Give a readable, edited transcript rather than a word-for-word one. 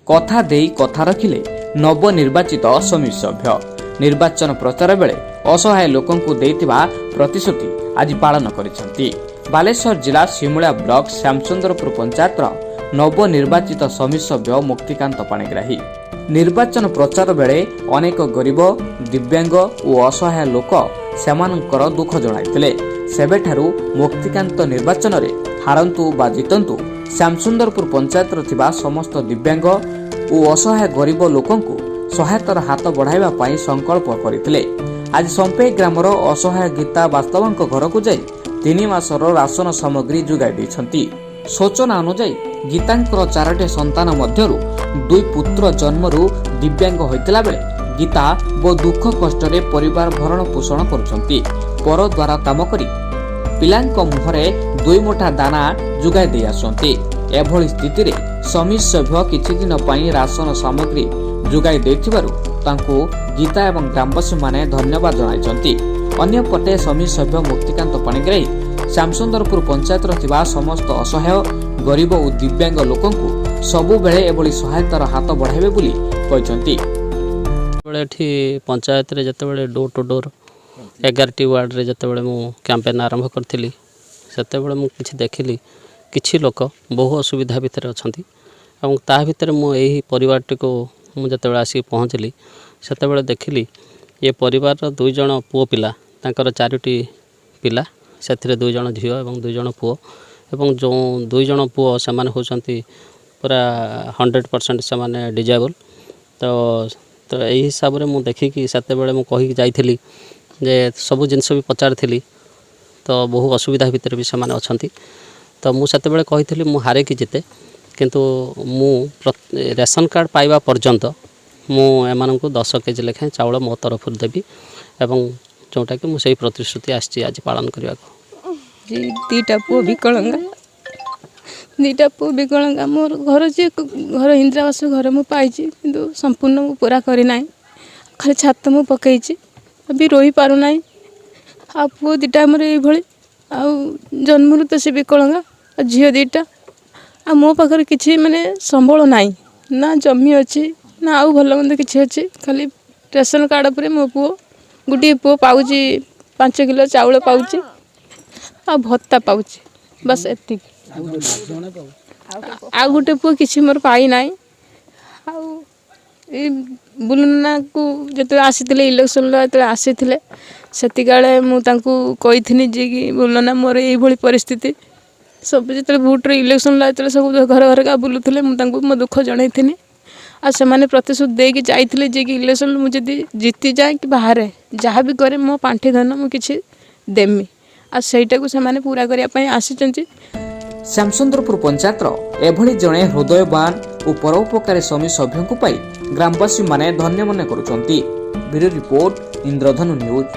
କଥା ଦେଇ କଥା ରଖିଲେ ନବନିର୍ବାଚିତ ସମିତି ସଭ୍ୟ। ନିର୍ବାଚନ ପ୍ରଚାର ବେଳେ ଅସହାୟ ଲୋକଙ୍କୁ ଦେଇଥିବା ପ୍ରତିଶ୍ରୁତି ଆଜି ପାଳନ କରିଛନ୍ତି। ବାଲେଶ୍ୱର ଜିଲ୍ଲା ସିମୁଳିଆ ବ୍ଲକ ଶ୍ୟାମସୁନ୍ଦରପୁର ପଞ୍ଚାୟତର ନବନିର୍ବାଚିତ ସମିତି ସଭ୍ୟ ମୁକ୍ତିକାନ୍ତ ପାଣିଗ୍ରାହୀ। ନିର୍ବାଚନ ପ୍ରଚାର ବେଳେ ଅନେକ ଗରିବ, ଦିବ୍ୟାଙ୍ଗ ଓ ଅସହାୟ ଲୋକ ସେମାନଙ୍କର ଦୁଃଖ ଜଣାଇଥିଲେ। ସେବେଠାରୁ ମୁକ୍ତିକାନ୍ତ ନିର୍ବାଚନରେ ହାରନ୍ତୁ ବା ଜିତନ୍ତୁ, ଶ୍ୟାମସୁନ୍ଦରପୁର ପଞ୍ଚାୟତରେ ଥିବା ସମସ୍ତ ଦିବ୍ୟାଙ୍ଗ ଓ ଅସହାୟ ଗରିବ ଲୋକଙ୍କୁ ସହାୟତାର ହାତ ବଢ଼ାଇବା ପାଇଁ ସଂକଳ୍ପ କରିଥିଲେ। ଆଜି ସମ୍ପେଇ ଗ୍ରାମର ଅସହାୟ ଗୀତା ବାସ୍ତବଙ୍କ ଘରକୁ ଯାଇ 3 ମାସର ରାସନ ସାମଗ୍ରୀ ଯୋଗାଇ ଦେଇଛନ୍ତି। ସୂଚନା ଅନୁଯାୟୀ, ଗୀତାଙ୍କର ଚାରୋଟି ସନ୍ତାନ ମଧ୍ୟରୁ ଦୁଇ ପୁତ୍ର ଜନ୍ମରୁ ଦିବ୍ୟାଙ୍ଗ ହୋଇଥିଲା ବେଳେ ଗୀତା ବହୁ ଦୁଃଖ କଷ୍ଟରେ ପରିବାର ଭରଣ ପୋଷଣ କରୁଛନ୍ତି। ପର ଦ୍ୱାରା କାମ କରି ପିଲାଙ୍କ ମୁହଁରେ ଦୁଇ ମୁଠା ଦାନା ଯୋଗାଇ ଦେଇ ଆସନ୍ତି। ଏଭଳି ସ୍ଥିତିରେ ସମିତି ସଭ୍ୟ କିଛି ଦିନ ପାଇଁ ରାସନ ସାମଗ୍ରୀ ଯୋଗାଇ ଦେଇଥିବାରୁ ତାଙ୍କୁ ଗୀତା ଏବଂ ଗ୍ରାମବାସୀମାନେ ଧନ୍ୟବାଦ ଜଣାଇଛନ୍ତି। ଅନ୍ୟପଟେ ସମିତି ସଭ୍ୟ ମୁକ୍ତିକାନ୍ତ ପାଣିଗ୍ରାହୀ ଶ୍ୟାମସୁନ୍ଦରପୁର ପଞ୍ଚାୟତର ଥିବା ସମସ୍ତ ଅସହାୟ, ଗରିବ ଓ ଦିବ୍ୟାଙ୍ଗ ଲୋକଙ୍କୁ ସବୁବେଳେ ଏଭଳି ସହାୟତାର ହାତ ବଢ଼ାଇବେ ବୋଲି କହିଛନ୍ତି। ଯେତେବେଳେ ଏଠି ପଞ୍ଚାୟତରେ ଯେତେବେଳେ ଡୋର୍ ଟୁ ଡୋର୍ 11ଟି ୱାର୍ଡ଼ରେ ଯେତେବେଳେ ମୁଁ କ୍ୟାମ୍ପେନ୍ ଆରମ୍ଭ କରିଥିଲି, ସେତେବେଳେ ମୁଁ କିଛି ଦେଖିଲି, କିଛି ଲୋକ ବହୁ ଅସୁବିଧା ଭିତରେ ଅଛନ୍ତି। ଏବଂ ତା ଭିତରେ ମୁଁ ଏହି ପରିବାରଟିକୁ ମୁଁ ଯେତେବେଳେ ଆସିକି ପହଞ୍ଚିଲି, ସେତେବେଳେ ଦେଖିଲି ଏ ପରିବାରର ଦୁଇ ଜଣ ପୁଅ ପିଲା, ତାଙ୍କର ଚାରୋଟି ପିଲା, ସେଥିରେ ଦୁଇ ଜଣ ଝିଅ ଏବଂ ଦୁଇ ଜଣ ପୁଅ। ଏବଂ ଯେଉଁ ଦୁଇ ଜଣ ପୁଅ, ସେମାନେ ହେଉଛନ୍ତି ପୁରା 100% ସେମାନେ ଡିଜେବଲ୍। ତ ଏଇ ହିସାବରେ ମୁଁ ଦେଖିକି ସେତେବେଳେ ମୁଁ କହିକି ଯାଇଥିଲି ଯେ ସବୁ ଜିନିଷ ବି ପଚାରିଥିଲି, ତ ବହୁ ଅସୁବିଧା ଭିତରେ ବି ସେମାନେ ଅଛନ୍ତି। ତ ମୁଁ ସେତେବେଳେ କହିଥିଲି, ମୁଁ ହାରେ କି ଜିତେ, କିନ୍ତୁ ମୁଁ ରେସନ୍ କାର୍ଡ଼ ପାଇବା ପର୍ଯ୍ୟନ୍ତ ମୁଁ ଏମାନଙ୍କୁ 10 କେଜି ଲେଖାଏଁ ଚାଉଳ ମୋ ତରଫରୁ ଦେବି। ଏବଂ ଯେଉଁଟାକି ମୁଁ ସେଇ ପ୍ରତିଶ୍ରୁତି ଆସିଛି ଆଜି ପାଳନ କରିବାକୁ। ଯେ ଦୁଇଟା ପୁଅ ବିକଳାଙ୍ଗ, ଦୁଇଟା ପୁଅ ବିକଳାଙ୍ଗ। ମୋର ଘର ଯେ ଘର, ଇନ୍ଦିରାବାସ ଘର ମୁଁ ପାଇଛି, କିନ୍ତୁ ସମ୍ପୂର୍ଣ୍ଣ ମୁଁ ପୁରା କରିନାହିଁ। ଖାଲି ଛାତ ମୁଁ ପକାଇଛି, ବି ରହିପାରୁନାହିଁ। ଆଉ ପୁଅ ଦୁଇଟା ଆମର ଏଇଭଳି, ଆଉ ଜନ୍ମରୁ ତ ସେ ବିକଳାଙ୍ଗ, ଆଉ ଝିଅ ଦୁଇଟା। ଆଉ ମୋ ପାଖରେ କିଛି ମାନେ ସମ୍ବଳ ନାହିଁ, ନା ଜମି ଅଛି, ନା ଆଉ ଭଲ ମନ୍ଦ କିଛି ଅଛି। ଖାଲି ରେସନ୍ କାର୍ଡ଼ ଉପରେ ମୋ ପୁଅ, ଗୋଟିଏ ପୁଅ ପାଉଛି, 5 କିଲୋ ଚାଉଳ ପାଉଛି ଆଉ ଭତ୍ତା ପାଉଛି, ବାସ୍ ଏତିକି। ଆଉ ଗୋଟେ ପୁଅ କିଛି ମୋର ପାଇନାହିଁ। ଆଉ ଏଇ ବୁଲୁନାକୁ ଯେତେବେଳେ ଆସିଥିଲେ, ଇଲେକ୍ସନ୍ର ଯେତେବେଳେ ଆସିଥିଲେ, ସେତିକାଳେ ମୁଁ ତାଙ୍କୁ କହିଥିଲି ଯେ କି ବୁଲୁନା, ମୋର ଏଇଭଳି ପରିସ୍ଥିତି। ସବୁ ଯେତେବେଳେ ଭୋଟ୍ର ଇଲେକ୍ସନ୍ ଯେତେବେଳେ ସବୁ ଘର ଘରକା ବୁଲୁଥିଲେ, ମୁଁ ତାଙ୍କୁ ମୋ ଦୁଃଖ ଜଣାଇଥିଲି। ଆଉ ସେମାନେ ପ୍ରତିଶ୍ରୁତି ଦେଇକି ଯାଇଥିଲେ ଯେ କି ଇଲେକ୍ସନ୍ ମୁଁ ଯଦି ଜିତିଯାଏ କି ବାହାରେ ଯାହା ବି କରେ, ମୋ ପାଣ୍ଠି ଧନ ମୁଁ କିଛି ଦେମି। ଆଉ ସେଇଟାକୁ ସେମାନେ ପୁରା କରିବା ପାଇଁ ଆସିଛନ୍ତି। ଶ୍ୟାମସୁନ୍ଦରପୁର ପଞ୍ଚାୟତର ଏଭଳି ଜଣେ ହୃଦୟବାନ ଓ ପରୋପକାରୀ ସମିତି ସଭ୍ୟଙ୍କୁ ପାଇ ଗ୍ରାମବାସୀମାନେ ଧନ୍ୟ ମନେ କରୁଛନ୍ତି। ବ୍ୟୁରୋ ରିପୋର୍ଟ, ଇନ୍ଦ୍ରଧନୁ ନ୍ୟୁଜ୍।